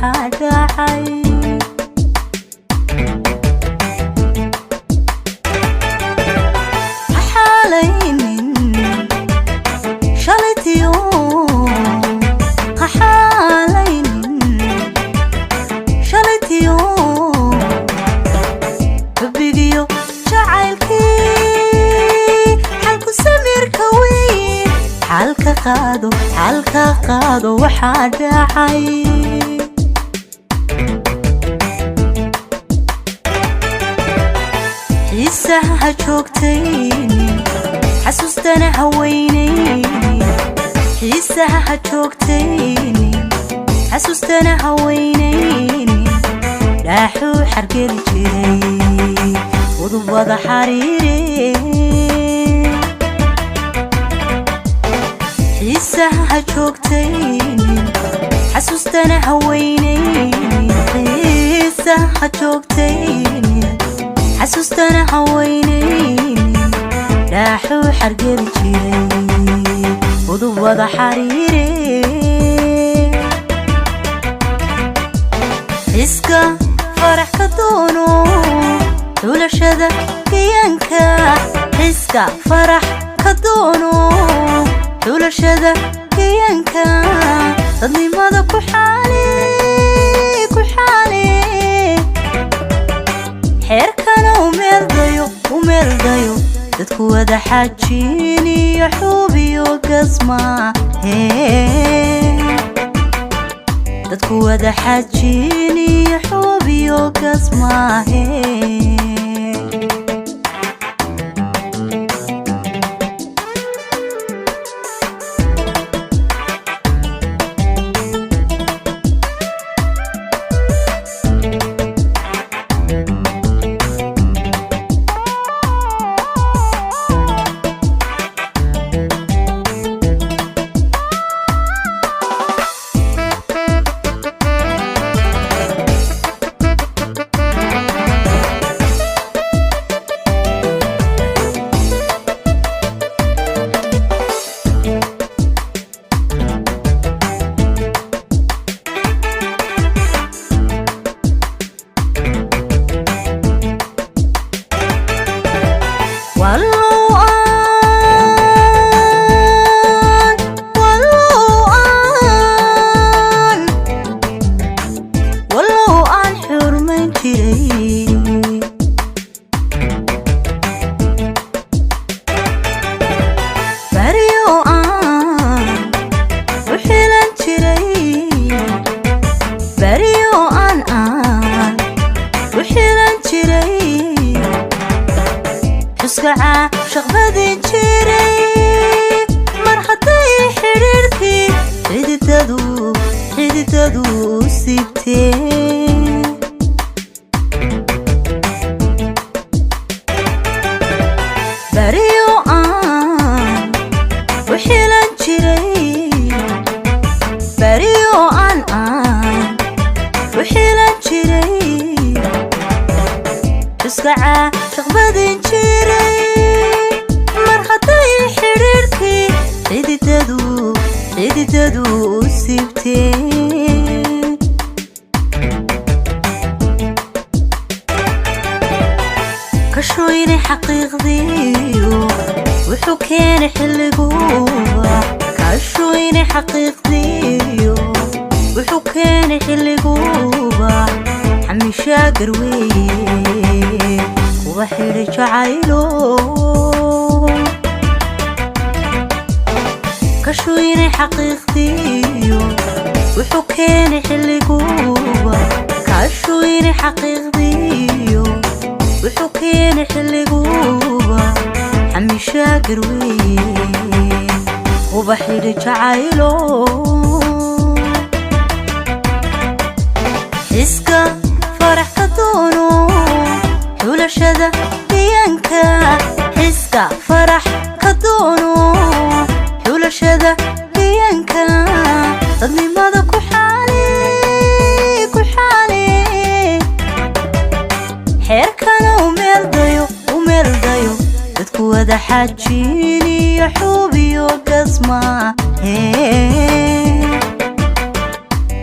Waxaa dhacay ha xaalaynin shalaytiyo, ha xaalaynin shalaytiyo xubbigiyo jacaylkii. Xalku samirka weyn, xalka qaado, xalka qaado waxaa dhacay. Xiisaha ha joogtaynin, xasuustana ha weynaynin. Xiisaha ha joogtaynin, xasuustana ha weynaynin. Dhaaxuu xargeli jiray udubada xariire. Xiisaha ha joogtaynin, xasuustana ha weynaynin. Xiisaha ha joogtaynin, xasuustana ha weynaynin. Dhaaxuu xargeli jiray udubada xariire. Xiska farax ka doono xulashada gayaanka. Xiska farax ka doono xulashada gayaanka. Dadnimada ku xaali, ku xaali. Xeerkana u meeldayo, u meeldayo. Dadku wada xajiin iyo xubiyo gasma hee. Dadku wada xajiin iyo xubiyo gasmaahe. Wallow aan, wallow aan, wallow aan xurmayn jiray, baryo aan u xilan jiray, baryo aan u xilan jiray, xuskaca shaqbadin jiray. Mar hadday xidhiidhkii xididadu, xididadu u siibteen, baryo aan u xilan jiray, baryo aan u xilan jiray, xuskaca shaqbadin jiray. Mar hadday xidhiidhkii xididadu, xididadu u siibteen, kashoynay xaqiiqdiyo wuxuu keenay xilliguba. Kashoynay xaqiiqdiyo wuxuu keenay xilliguba. Xamishaa garweeye kuwa xidhi jacaylo. Kashoynay xaqiiqdiyo wuxuu keenay xilliguba. Kashoynay xaqiiqdiyo wuxuu keenay xilliguba. Xamishaa garweeye kuba xidhi jacaylo. Xiska farax ka doono xulashada gayaanka. Xiska farax ka doono xulashada gayaanka. Dadnimada ku xaali, ku xaali. Xeerkana u meeldayo, u meeldayo. Dadku wada xajiin iyo xubiyo gasma hee.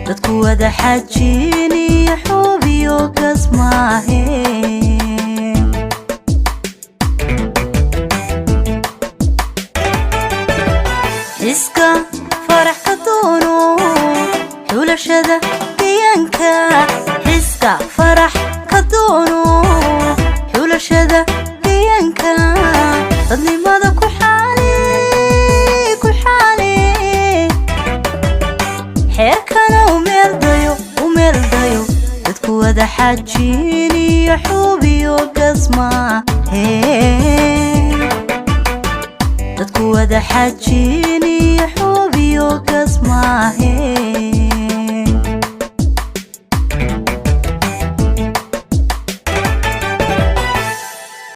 Dadku Dadku wada xajiin iyo xubiyo gasmaahe. Xiska farax ka doono xulashada deegaanka. Xiska farax ka doono xulashada deegaanka. Dadnimada ku xaali, ku xaali. Xeerkana u meeldayo, u meeldayo. Dadku wada xajiin iyo xubiyo gasmaahe. Dadku wada xajiin iyo